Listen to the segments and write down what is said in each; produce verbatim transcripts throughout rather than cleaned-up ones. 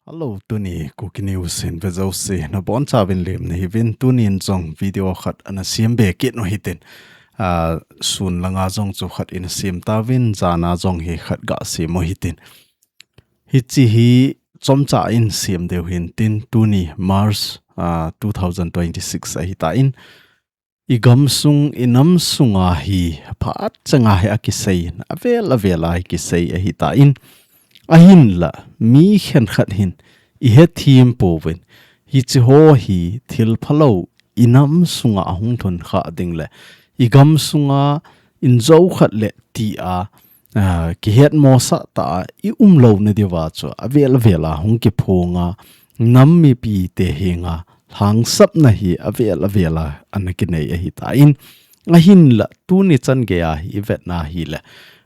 Hello, tuni Kuki News in vejouse nabonchauvin lemna hiuvin. Tunin jong video khat ana sem be kit u hitin. Ah, sun langa jong chu khat ina sem tauvin, jana jong hi khat gasem u hitin. Hiche hi chomcha in sem diu hintin, tuni March, ah, two thousand twenty-six ahitan. I gamsung, i namsunga hi phat changa hi akisei, avel avela hi kisei ahitan. Ahinla, mi khenkhat hin i hethem pouvin, hiche ho hi thil phalou i namsunga ahung lhun kha ding le, i gamsunga injou khat le tia, ah, kihetmosah tah a i umlouna diuva chu avel avela hung kiphonga, nam mipite henga lhangsapna hi avel avela ana kinei ahitan. Ahinla, tuni chan geiya hi i vetna hile,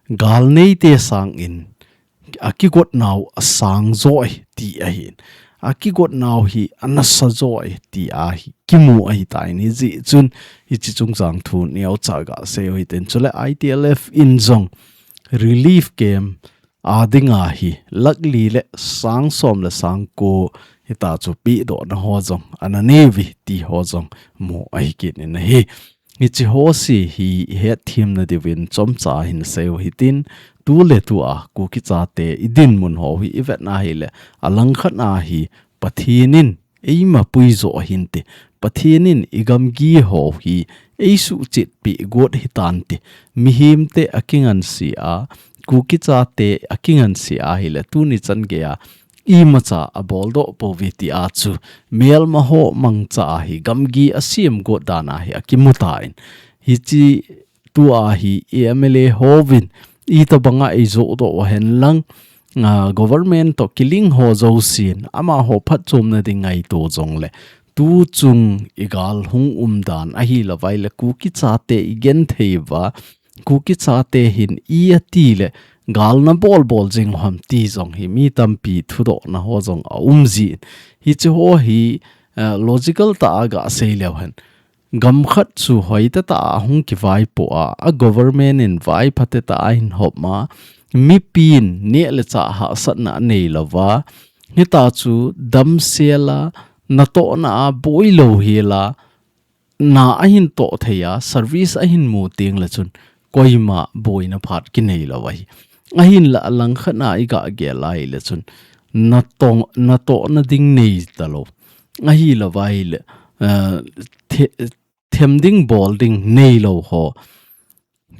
galneite sangin akigotnau asang joi ti ahin, akigotnau hi anasa joi ti ahi, kimu ahitan. Hijeh chun, hiche chungchang thu neocha gasei u hitin. Chule I T L F in jong relief camp a dinga hi lakh li le sang som le sang ko hita chu pedohna ho jong ana neiuve ti ho jong mu ahi kit in ahi. Hiche ho se hi i hetthemna diuvin chomcha hin sei u hitin, tu le tua Kuki chate i dinmun ho hi i vetna hile, alangkhat a hi Pathen in eima puijoh ahinte, Pathen in i gamgi ho hi eisuhchetpi got hitante, mihemte akingansea, Kuki chate akingansea hile, tuni chan geiya imacha aboldoh pouve tia chu melma ho mangcha a hi gamgi asem got dan a hi akimu tan. Hiche tua hi M L A hovin itobanga eijohdoh uhen lang, ah, government to kiling ho jousen amaho phatchomna ding ngaito jongle, tuchung i gal hung umdan ahilouva ile Kuki chate i genthei uva, Kuki chate hin i ati le galna bolbol jing u ham ti jong hi mi tampi thudohna ho jong aum jin. Hiche ho hi, eh, logical tah a gasei leu hen, gam khat chu hoitah tah a hung kivaipoh a, a government in vaiphatah a ahin hopma, mipin neh le chah hahsatna anei louva, hita chu damsela, natohna a boilou hela, na ahin toh thei a, service ahin mu teng le chun, koima boina phat kinei lou ahi. Ahinla alangkhat a i gagel a ile chun, natong, natohna ding nei talou. Ahilouva ile, eh, the-, them ding bol ding neilou ho,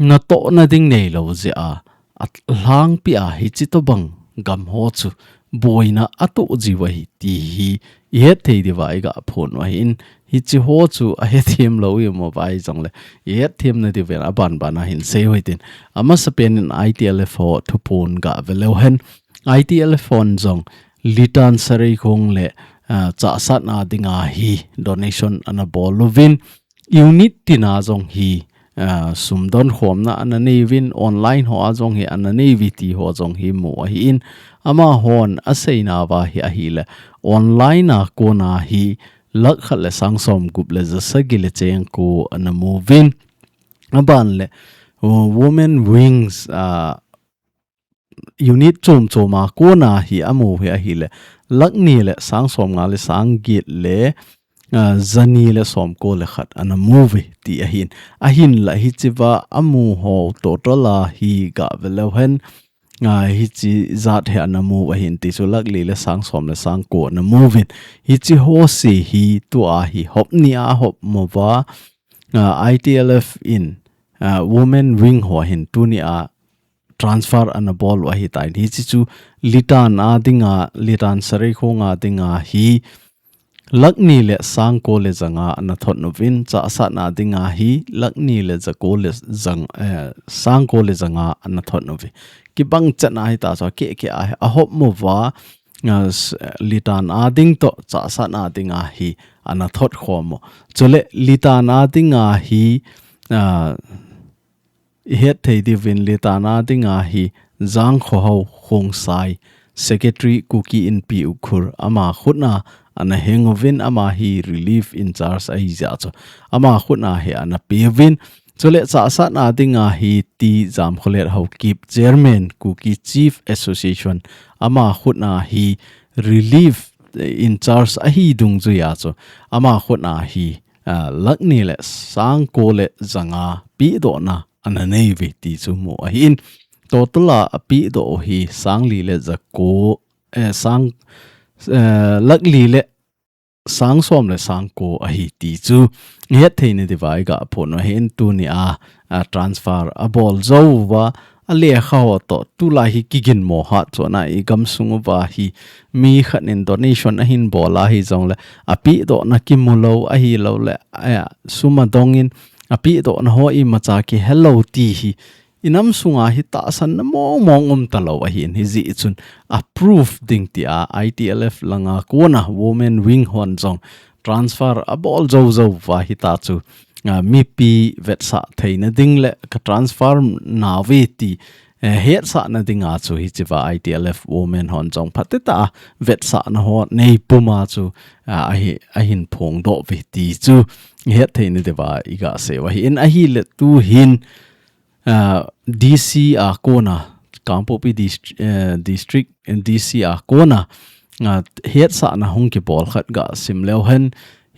natohna ding neilou jeh a, alhangpi a hiche tobang gam ho chu boina atoh jiu ahi ti hi i hetthei diuva i gaphon u ahin, hiche ho chu ahethem lou i um uva hijongle, i hetthemna diuvin abanban a hin sei u hitin. Amasapen in I T L F ho thuphon gave leu hen, I T L F hon jong Litan Sareikhong le, ah, Chahsatna dinga hi donation ana bol uvin, unit tina jong hi, ah, sum donkhomna ana nei uvin, online ho a jong hi ana nei uve ti ho jong hi mu ahin, amahon aseina uva hi ahile, online a kona hi lakh khat le sang somgup le jasagi le cheng ko ana mu uvin. Aban le, uh, Women Wings, ah, unit chom chom a kona hi amu hi ahile, lakh ni le sang somnga le sang get le, ah, jani le somko le khat ana mu uve ti ahin. Ahinla hichea amu ho total a hi gave leu hen, ah, hiche jat hi ana mu u ahin ti chu lakh li le sang som le sang ko ana mu uvin. Hiche ho se hi tua hi hop ni a hop mo uva, ah, I T L F in, ah, Women Wing ho hin tuni a transfer ana bol u ahitan. Hiche chu Litan a dinga, Litan Sareikhong a dinga hi lakh ni le sang ko le janga ana thot uvin, Chahsatna dinga hi lakh ni le jako le jang, eh, sang ko le janga ana thot uve. Kibang chan a hita chu keke a, ahop mo uva, ah, s-, Litan a ding to Chahsatna dinga hi ana thot khom u. Chule Litan a dinga hi, ah, i hetthei diuvin Litan a dinga hi Jangkhohao Khongsai, Secretary Kuki Inpi Ukhrul, ama khut a ana heng uvin, ama hi relief in charge ahi jeh chun, ama khut a hi ana pe uvin, Chule chahsatna dinga hi T Jamkholet Haokip, Chairman Kuki Chief Association, ama khutna hi relief, eh, in charge ahi dungjuiya chu ama khutna hi, ah, lakh ni le sang ko le janga pehdohna ana neiuve ti chu mu ahin. Total a apehdoh hi sang li le jako, eh, sang, eh, lakh li le sang som le sang ko ahi ti chu ihet theina diuva iga phon u ahin. Tunia, a, transfer abol jou uva, alekha ho toh tulai hi kiginmo hat chun a, igam sung uva hi mi khat in donation ahin bol ahi jongle apehdohna kimu lou ahi loule, a, sum adongin apehdohna ho imacha kihe lou ti hi inam sunga hi tahsanna mong mong um talou ahin, hijeh chun a proof ding tia I T L F langa kona Women Wing hon jong transfer abol jou jou uva hita chu, a, mipi vetsah theina ding le ka transfer nauve ti, eh, hetsahna dinga chu hichea I T L F Women hon jong phatecha vetsahna ho neipuma chu, a, ahi, ahin phongdoh uve ti chu ihet theina diuva iga sei u ahin. Ahile tuhin, ah, D C a kona, Kangpokpi dist-, eh, District, eh, D C a kona, ah, hetsahna hung kibol khat ga sim leu hen,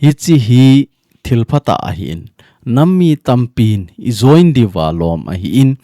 hiche hi thil phatah ahin, nam mi tampin i join diuva lom ahin,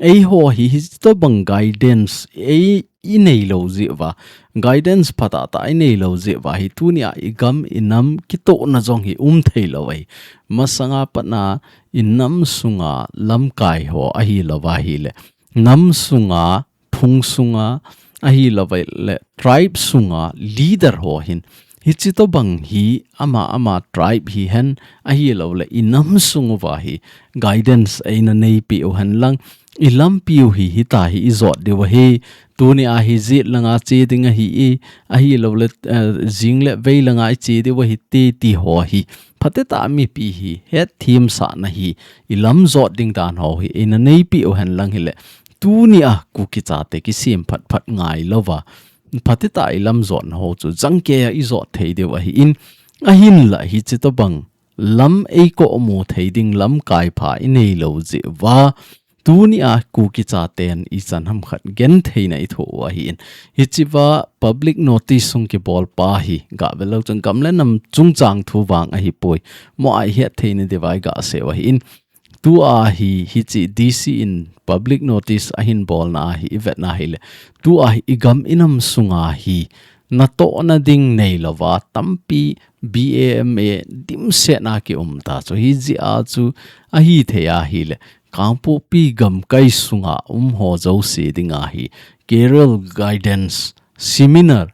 eiho hi hitobang guidance ei, inei lou jeh uva, guidance phatah tah inei lou jeh uva hi tunia igam inam kitohna jong hi um thei lou ahi. Masanga patna inam sunga lamkai ho ahi louva ahile, nam sunga, phung sunga, ahi louvale tribe sunga leader ho hin hitobang hi ama ama tribe hihen ahi loule inam sung uva hi guidance eina neipeh u henlang, ilampiu hi hita hi ijot diu ahi. Tunia hi jet langa che ding ahi e, ahi loule, eh, jing le vei langa iche diu ahi te ti ho hi phatecha mipi hi hetthemsahna hi ilam jot ding dan ho hi eina neipeh u henlang hile, tunia Kuki chate kisem phat phat ngai louva, phatecha ilam jotna ho chu jangkeia ijot thei diu ahin, ahinla hitobang lam eikomu thei ding lamkai pha inei lou jeh uva, tunia Kuki chaten ichan ham khat gentheina ithoh u ahin. Hichea public notice hung kibol pa hi gave leu chun gam le nam chungchang thu vang ahipoi. Mo a ihet theina diuva iga sei u ahin. Tua hi, hiche D C in public notice ahin bolna a hi ivetna hile, tua hi igam inam sunga hi natohna ding nei louva tampi B A M A dimset a kium ta chu, hijeh a chu ahithei ahile, Kangpokpi gamkai sunga um ho jouse dinga hi career guidance seminar,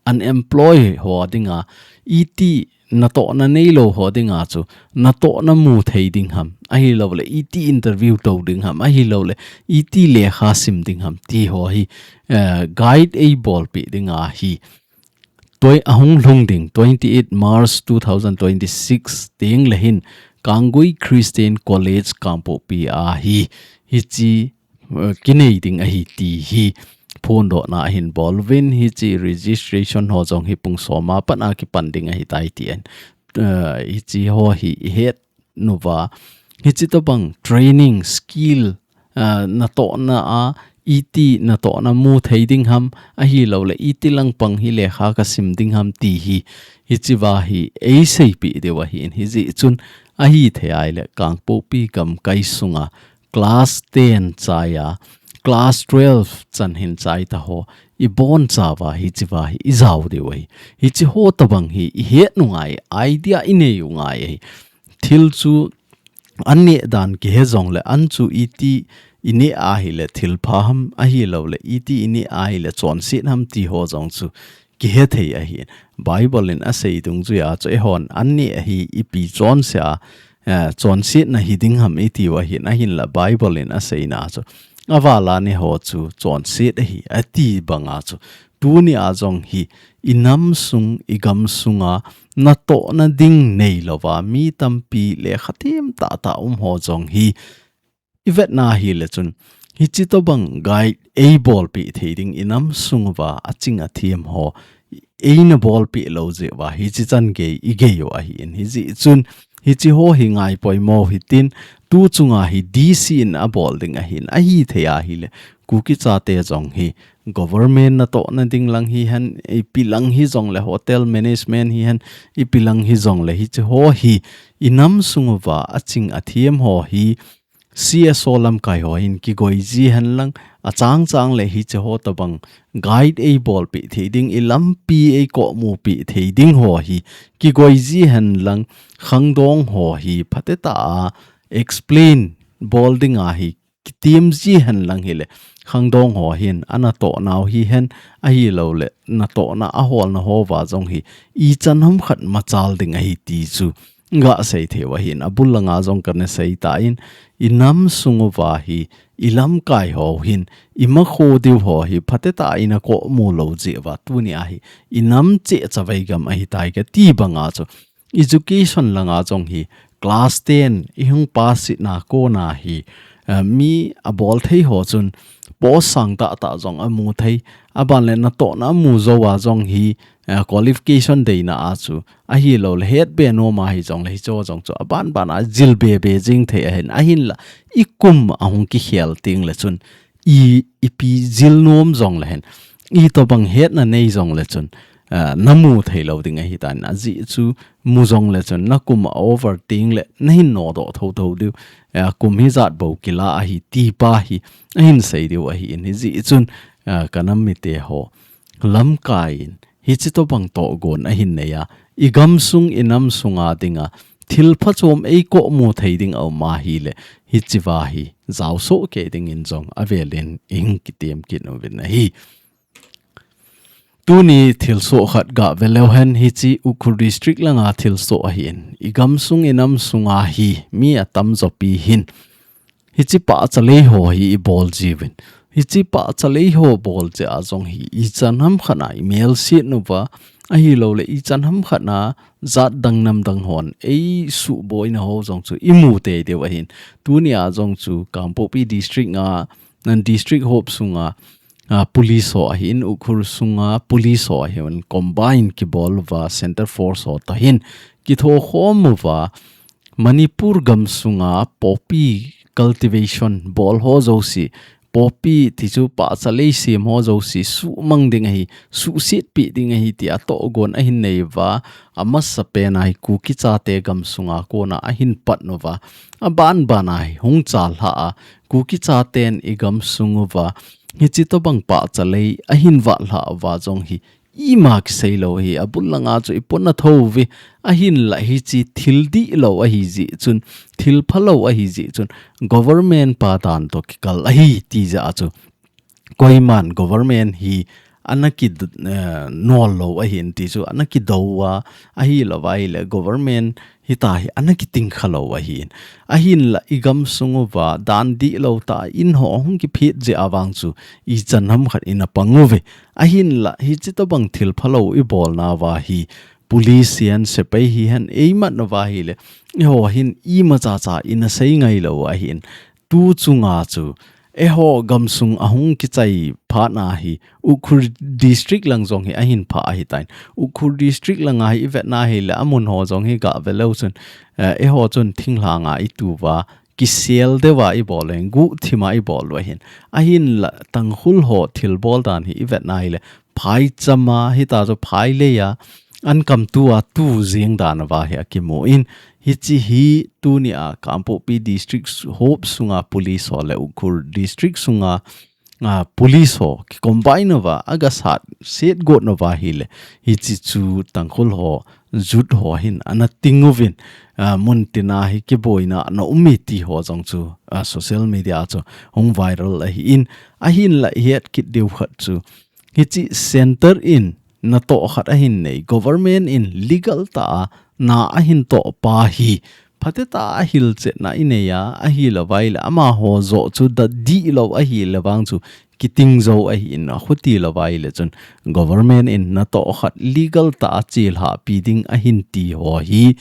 unemployed ho dinga, iti natohna neilou ho dinga chu natohna mu thei ding ham, ahi loule iti interview tou ding ham, ahi loule iti lekha sim ding ham ti ho hi, eh, guide eibolpeh dinga hi. Tua ahung lhung ding twenty eight March two thousand twenty-six tengle hin Kanggui Christian College Kangpokpi a hi, hiche, eh, kinei ding ahi ti hi phondohna ahin bol uvin, hiche registration ho jong hi pung som a pat a kipan ding ahitai tin, eh, hiche ho hi ihet uva, hitobang training skill, ah, natohna a, iti natohna mu thei ding ham, ahi loule iti langpang hi lekha kasim ding ham ti hi, hichea hi eiseipeh diu ahin, hijeh chun ahithei ahile Kangpokpi gamkai sunga class ten chaiya, class twelve chan hin chai ta ho, ibonchauva hichea hi ijao diu ahi. Hiche ho tobang hi ihet u ngai, idea inei u ngai ahi. Thil chu an neh dan kihe jongle an chu iti ineh ahile thil pha ham, ahi loule iti ineh ahile chonset ham ti ho jong chu kihe thei ahi. Bible in asei dungjuia chu eihon an neh ahi ipi chonse a, eh, chonsetna hi ding ham itiu ahin, ahinla Bible in aseina chu avala neh ho chu chonset ahi ati banga chu, tunia jong hi inam sung, igam sunga natohna ding nei louva mi tampi lekha them tahtah um ho jong hi ivetna hile chun, hitobang guide eibolpeh thei ding inam sung uva aching athem ho eina bolpeh lou jeh uva hiche chan gei igei u ahin, hijeh chun Hichi ho hi ngai poimo hitin, tu chunga hi D C in abol ding ahin, ahithei ahile, Kuki chate jong hi government natohna ding lang hihen, ipi lang hijongle hotel management hihen, ipi lang hijongle hichi ho hi inam sung uva aching athem ho hi C S O lamkai ho hin kigoi ji hen lang, achang chang le hichi ho tobang guide eibolpi thei ding, ilampi eikohmupi thei ding ho hi kigoi ji hen lang, khangdong ho hi phatetah a explain bol ding ahi, kitim ji hen lang hile, khangdong ho hin anatoh nau hihen, ahilou le natohna aholna ho uva jong hi ichan ham khat machal ding ahi ti chu gasei thei u ahin, abul langa jong kana sei tan, inam sung uva hi, ilamkai ho hin, imakho diu ho hi phatetah a inakohmu lou jeh uva, tuni ahi, inam cheh chavei gam ahitai kati banga chu, education langa jong hi class ten ihung pass itna kona hi, eh, mi abol thei ho chun post sang tahtah jong amu thei, aban le natohna amu jou a jong hi, eh, qualification deina a chu, ahilou le hetbe nom ahi jongle hicho jong chu aban ban a jilbe be jing thei ahin, ahinla ikum ahung kikhel teng le chun, i, ipi jil nom jongle hen, itobang hetna nei jongle chun, ah, namu thei lou ding ahitan, ajeh chu mu jongle chun nakum a over teng le nahin nodoh thotho diu, ah, kum hijat bou kila ahi ti pa hi ahin sei diu ahin, hijeh chun, ah, kanam mite ho, lamkai in hichi tobang tohgon ahin nei a, igamsung inam sunga dinga thil phachom eikohmu thei ding aum ahile, hichi uva hi jaosoh kei dingin jong avelin ihung kitem kit uvin ahi. Tuni thilsoh khat gave leu hen, hichi Ukhrul District langa thilsoh ahin, igamsung inam sunga hi mi atamjo pi hin hichi pahcha lei ho hi ibol jiuvin. Hichi pahcha lei ho bol jeh a jong hi ichan ham khat a imelset uva, ahilou le ichan ham khat a jat dang nam dang hon eisuhboina ho jong chu imu tei diu ahin. Tuni a jong chu Kangpokpi District nga, nan district hop sunga, ah, police ho ahin, Ukhrul sunga police ho ahin, combine kibol uva, center force ho toh hin kithokhom uva, Manipur gamsunga poppy cultivation bol ho jouse, poppy ti chu pahcha lei sem ho jouse suhmang ding ahi, suhsetpi ding ahi tia tohgon ahin nei uva, amasapen a hi Kuki chate gamsunga kona ahin pat uva, aban ban a hi hung chalhah a, Kuki chaten igamsung uva hichi tobang pahcha lei ahin vahlhah uva jong hi ima kisei lou ahi, abul langa chu ipona thou ve, ahinla hichi thil dihlou ahi jeh chun, thil phalou ahi jeh chun, government pa dan toh kikal ahi ti jeh a chu, koiman government hi ana ki, eh, nol lou ahin ti chu, ana kidou a, ahilou va ahile government hitia hi ana kiting khalou ahin. Ahinla igamsung uva dan dihlou tah a in ho hung kiphet jeh a vang chu ichan ham khat ina pang uve. Ahinla hichi tobang thil phalou ibolna uva hi police hihen, sepai hihen, eimat uva ahile, eiho hin imacha cha ina sei ngailou ahin. Tu chunga chu, eiho gamsung ahung kichai phat na hi, Ukhrul District lang jong hi ahin phah ahitan. Ukhrul District langa hi ivet na ahile, amun ho jong hi gave leu chun, eh, eiho chun thinglhang a itu uva, kisel deuva ibol uva, guhthim a ibol uva ahin. Ahinla Tangkhul ho thilbol dan hi ivet na ahile, phaicham a, hitia chu phai lei a, an kamtu a tu jeng dan uva hi akimun, hichi hi tuni a Kangpokpi District su-, hop sunga police ho le Ukhrul District sunga, ah, police ho kicombine uva, aga satset got uva ahile, hichi chu Tangkhul ho, jut ho hin ana ting uvin, ah, muntina hi kiboina ana um e ti ho jong chu, ah, social media chu hung viral ahin, ahinla ihet kit diu khat chu, hichi center in natoh khat ahin nei, government in legal tah a na ahin toh pa hi, phatetah a hilchetna inei a, ahilou va ahile amaho joh chu da dihlou ahile vang chu kiting jou ahin, akhuti lou va ahile chun government in natoh khat legal tah a chelhahpi ding ahin ti ho hi,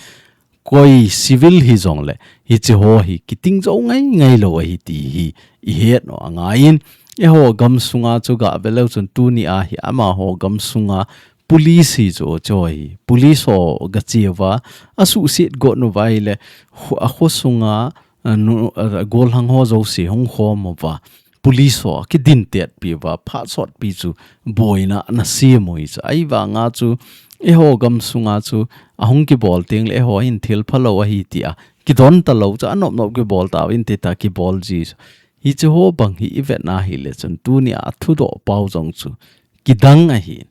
koi civil hijongle, hichi ho hi kiting jou ngai ngailou ahi ti hi ihet u angaiyin, eiho gamsunga chu gave leu chun tuni a hi amaho gamsunga police hi chu choi. Police ho ga che uva, asuhset got uva ahile, khu-, akho sunga, a, nu, a, golhang ho jouse hung khom uva. Police ho kidintetpi uva, phat sotpi chu boina ana sem u hi chu. Ahivanga chu, eiho gam sunga chu, ahung kibol teng le, eiho hin thil phalou ahi tia kidon talou chu, anop nop kibol tauvin tia kibol ji chu. Hiche ho bang hi i vetna ahile chun, tunia thudoh pau jong chu kidang ahi.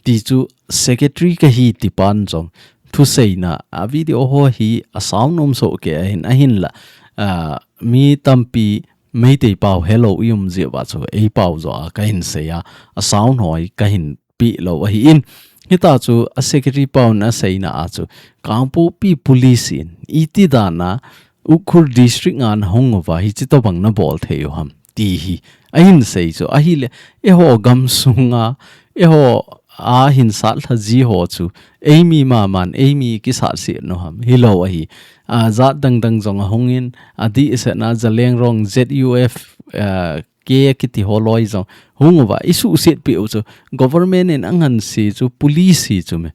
Ti chu secretary kahi tipan jong thuseina a video ho hi a sound um soh kei ahin, ahinla, a, mi tampi Meitei pau helou i um jeh uva chu ei pau joh a kahin sei a, a sound ho hi kahin peh lou ahin. Hitia chu a secretary pau in aseina a chu, Kangpokpi police in iti dan a Ukhrul district a nahung uva hiche tobang nabol thei u ham, ti hi ahin sei chu. Ahile, eiho gam sunga, eiho a hin sat lha ji ho chu, eimi maman, eimi kisatset u ham, hilou ahi. A, jat dang dang jong ahung in, adehset na Zeliangrong Z U F, a, K kiti ho loi jong hung uva, i suhset peh u chu, government in anganse chu, police hi chu me.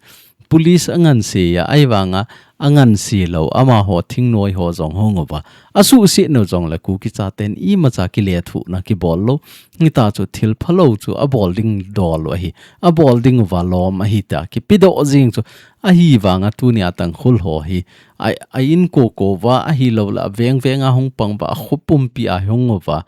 Police anganse a, ahivanga anganse lou, amaho thingnoi ho jong hung uva. Asuhset u jongle Kuki chaten imacha kilethuhna kibol lou. Hitia chu thil phalou chu abol ding dol u ahi. Abol ding uva lom ahi tia kipedoh jing chu. Ahivanga tunia Tangkhul ho hi, a, a inko ko uva, ahilouleh aveng veng a hung pang uva, akho pumpi a hung uva.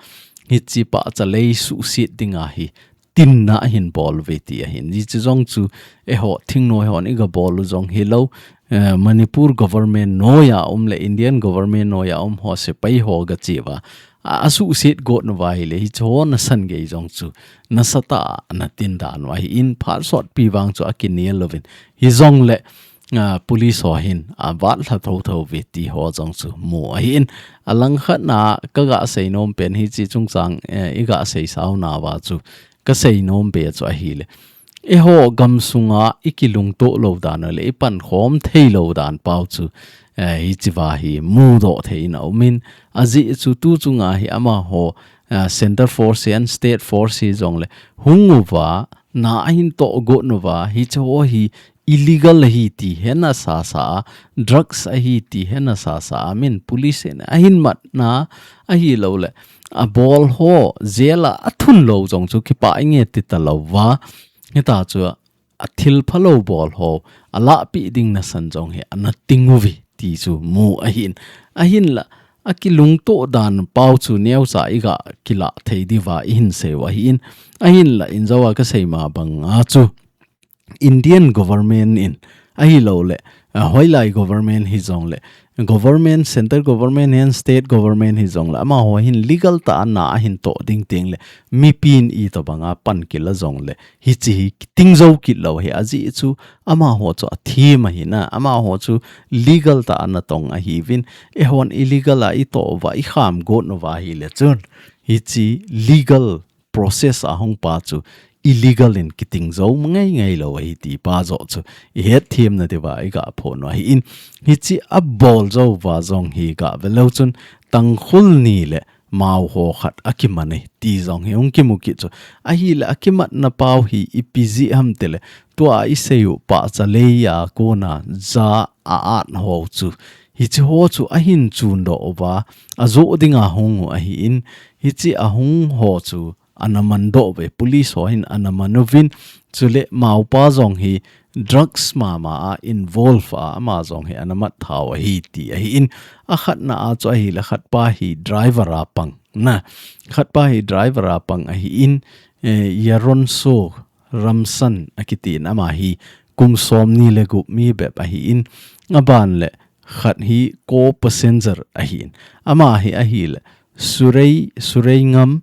Hiche pahcha lei suhset ding ahi. Tinna ahin bol uve ti ahin. Hiche jong chu eiho thingnoi hon i ga bol u jong hilou, eh, Manipur government noiya um le Indian government noiya um ho sepai ho ga che uva, a, asuhset got uva ahile, hiche ho nasan gei jong chu nasatah a ana tin dan u ahin, phat sotpi vang chu akinel louvin. Hijongle, a, police ho hin avat lha thotho uve ti ho jong chu mu ahin. Alangkhat na kaga sei nom pen hiche chungchang, eh, i ga seisa u nauva chu kasei nom be chu ahile, eiho gam sunga i kilungto lou dan u le i pankhom thei lou dan pau chu, eh, hiche va hi mudoh thei in aum in, ajeh chu tu chunga hi amaho, eh, Center Force and State Force hi jongle hung uva, na ahin toh got uva, hiche ho hi illegal ahi ti hi ana sasa a, drugs ahi ti hi ana sasa a, min police in ahin matna ahilouleh, abol ho jail a athun lou jong chu kipah inge ti talou va. Hitia chu a thil phalou bol ho alahpeh ding nasan jong hi ana ting uve ti chu mu ahin. Ahinla, akilungto dan pau chu neocha i ga kilah thei diuva i hin sei u ahin. Ahinla, injou a kasei ma banga chu Indian government in ahilouleh, a, hoilai government hi jongle, government, center government hihen, state government hi jongle, amaho hin legal tah a na ahin toh ding teng le, mipin itobanga pan kila jongle, hiche hi ting jou kit lou hi, ajeh chu amaho chu athem ahi na, amaho chu legal tah a natong ahiuvin, eihon illegal a i toh uva, i kham got uva ahile chun, hiche legal process a hung pa chu illegal in kiting jou ngai ngai lou ahi ti pa joh chu i hetthem na diuva i ga phon u ahin, hiche abol jou uva jong hi ga ve leu chun Tangkhul ni le Mao ho khat akiman e ti jong hi hung kimu kit chu. Ahile akimatna pau hi ipi jeh ham tile, tua i sei u pahcha lei a kona ja a at ho chu, hiche ho chu ahin chun doh uva, ajoh dinga hung u ahin, hiche ahung ho chu ana man doh uve, police ho hin ana man uvin, chule Mao pa jong hi drugs mama a involve a, ama jong hi ana mat tha u ahi ti ahin, akhatna a chu ahile khat pa hi driver a pang na, khat pa hi driver a pang ahin, eh, Yaronso Ramsan akiti in ama hi kum som ni le gup mi bep ahin, aban le khat hi co-passenger ahin, ama hi ahile Surei, Sureingam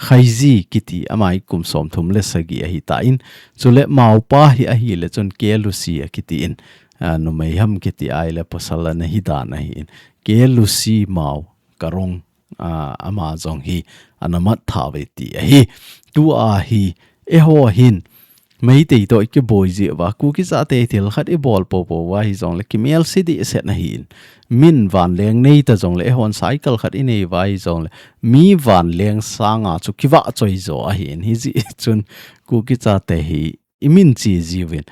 Khaiji kiti, ama hi kum som thum le sagi ahi tan, chule Mao pa hi ahile chun Kelusi akiti in, a, numei ham kiti ahile pasal ana hi dan ahin, Kelusi Mao Karong, a, ama jong hi ana mat tha uve ti ahi. Tua hi eiho hin Meitei toh i kiboi jeh uva, Kuki chate thil khat i bol popo uva hi jongle kimelse dehset ahin. Min vanleng nei ta jongle, eihon cycle khat i nei uva hi jongle, mi vanleng sanga chu kivah choi jo ahin. Hijeh chun Kuki chate hi imin chi jiuvin.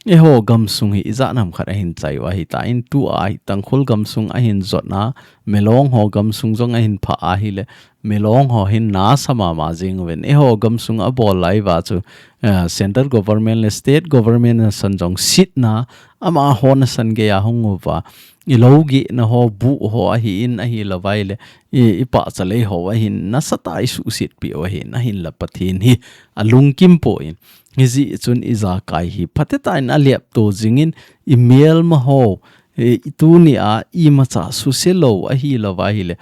Eiho gamsung hi ijat ham khat ahin chai u ahitan, tua hi Tangkhul gamsung ahin jotna, Milong ho gamsung jong ahin phah ahile, Milong ho hin nasa mama jing uvin. Eiho gamsung abol lai uva chu, eh, central government le state government nasan jong sitna, amaho nasan geiya hung uva. Ilou gihna ho, buh ho ahin, ahilouva ahile, i, ipachat lei ho ahin, nasatah a isuhset peh u ahin, ahinla Pathen hi alungkim poi. Hijeh chun ijakai hi phatecha in alepto jingin, imelma ho, e, tunia imacha suse lou ahilouva ahile,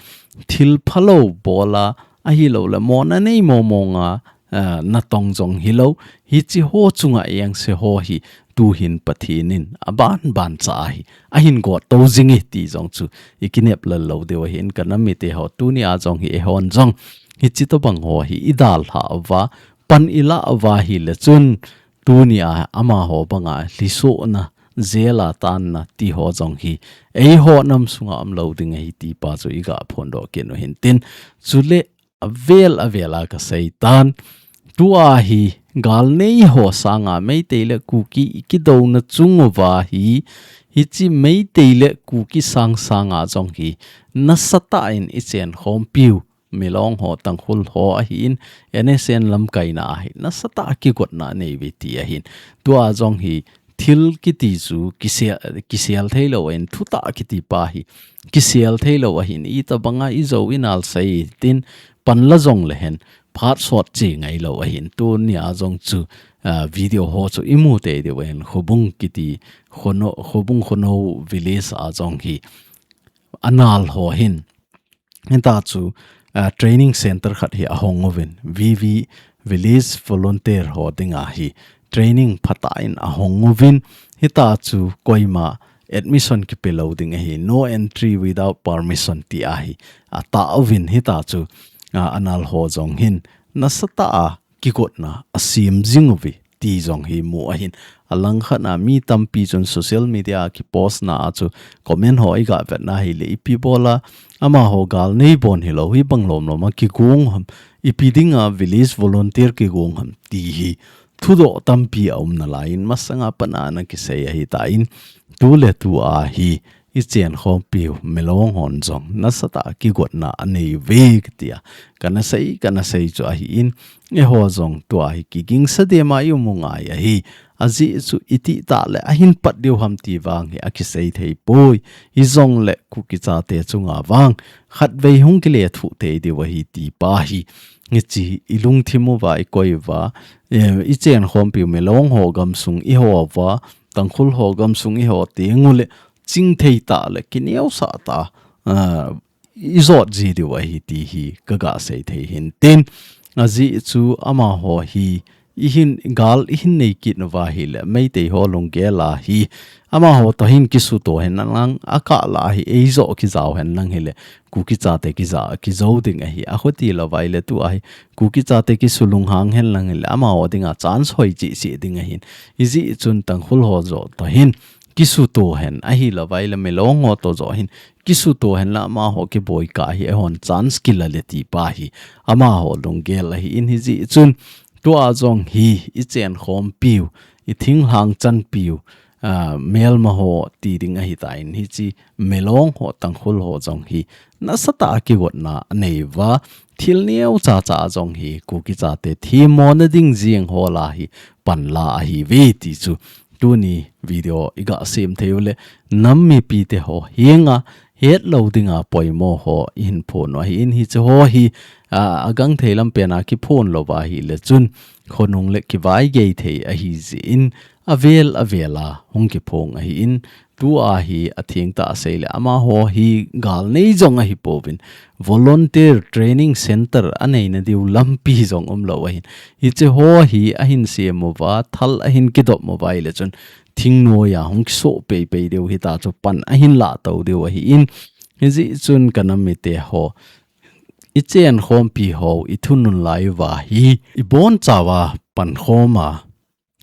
thil phalou bola, ahilouleh mona nei momonga, a, natong jong hilou, hiche ho chunga engse ho hi tuhin Pathen in abanban cha ahi, ahin gotto jing e ti jong chu ikinep lel lou diu ahin, ka nam mite ho, tunia jong hi eihon jong hiche tobang ho hi idalhah uva, pan ilah uva ahile chun, tunia amaho banga lhisohna, jail a tanna ti ho jong hi eiho nam sunga umlou ding ahi ti pa chu iga phondoh kit u hintin, chule avel avel a kaseitan, tua hi galnei ho sanga Meitei le Kuki ikidouna chung uva hi, hiche Meitei le Kuki sang sanga jong hi nasatah in ichenkhompiu, Milong ho, Tangkhul ho ahin, N S N lamkaina ahi, nasatah a kigotna anei uve ti ahin. Tua jong hi thil kiti chu kisel, kisel theilou ahin, thutah kiti pa hi kisel theilou ahin, itobanga ijou inal sei tin, panla jongle hen, phat sot che ngailou ahin, tunia jong chu, a, video ho chu imu tei diu ahin, Khobung kiti, Khono, Khobung Khono village a jong hi, anal ho hin, hita chu, a, training center khat hi ahong uvin, V V Village Volunteer ho dinga hi training phatah in ahong uvin, hita chu koima admission kipe lou ding ahi, no entry without permission ti ahi, atah uvin, hita chu, a, anal ho jong hin nasatah a kigotna asem jing uve ti jong hi mu ahin. Alangkhat a mi tampi chun social media a kipost na a chu comment ho iga vetna ahile, ipi bola amaho galnei bon hilou hi bang lom lom a kigong ham, ipi dinga village volunteer kigong ham ti hi thudoh tampi aum nalaiyin, masanga pat a ana kisei ahitan, tuletua hi ichenkhompiu Milong hon jong nasatah a kigotna anei uve katia, kana sei, kana sei chu ahin, eiho jong tua hi kigingsa dema ium u ngai ahi, ajeh chu itih tah le ahin pat diu ham ti vang hi akisei thei poi, hijongle Kuki chate chunga vang khatvei hung kilethuh tei diu ahi ti pa hi, hiche ilungthim uva, ikoi uva, e, ichenkhompiu Milong ho gamsung iho uva, Tangkhul ho gamsung iho teng ule, chingthei tah le kineosah tah, a, ijot ji diu ahi ti hi kaga sei thei hintin, ajeh chu amaho hi ihin, gal ihin nei kit uva ahile, Meitei ho lunggel a hi amaho toh hin kisuto hen lang, akah lah a hi eijoh kijao hen lang hile, Kuki chate kija, kijou ding ahi, akhuti louva ahile tua hi, Kuki chate kisulunghang hen lang hile, amaho dinga chance hoi chehseh ding ahin, hijeh chun Tangkhul ho joh toh hin kisuto hen, ahilouva ahile Milong ho toh joh hin kisuto hen la, amaho kiboikah hi eihon chance kila le ti pa hi amaho lunggel ahin, hijeh chun tua jong hi ichenkhompiu, ithinglhang chanpiu, a, melma ho ti ding ahitan, hiche Milong ho, Tangkhul ho jong hi nasatah a kigotna anei uva, thil neocha cha jong hi Kuki chate themmona ding jeng ho lah a hi panla ahiuve ti chu tuni video iga sem thei ule, nam mipite ho henga hetlou dinga poimo ho ihin phon u ahin, hiche ho hi, a, agangthei lampen a kiphon louva ahile chun khonung le kivaigei thei ahijeh in, avel avel a hung kiphong ahin, tua hi athengtah a seile amaho hi galnei jong ahipouvin, volunteer training center aneina diu lampi jong umlou ahin, hiche ho hi ahin sem uva, thal ahin kidop uva ahile chun thingnoiya hung kisoh peipei diu hita chu pan ahin lahtou diu ahin, hijeh chun ka nam mite ho, ichenkhompi ho, ithunun lai uva hi ibonchauva pankhom a,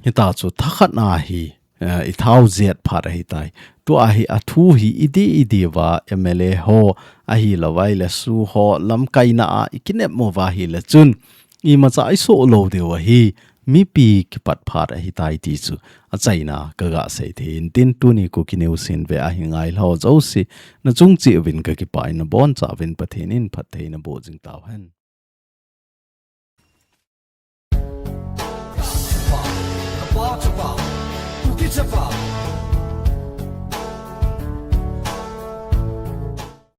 hita chu thakhat a hi, eh, ithao jet phat ahitai. Tua hi athu hi idih idih uva M L A ho, ahilouva ahile SoO ho lamkaina a ikinep uva ahile chun imacha isoh lou diu ahi, mipi kipat phat ahitai ti chu achaina kaga sei thei in tin, tuni Kuki News hin ve ahi ngai lhau jouse, nachung cheh uvin kakipah in, nabonchauvin Pathen in phattheina boh jing tauhen.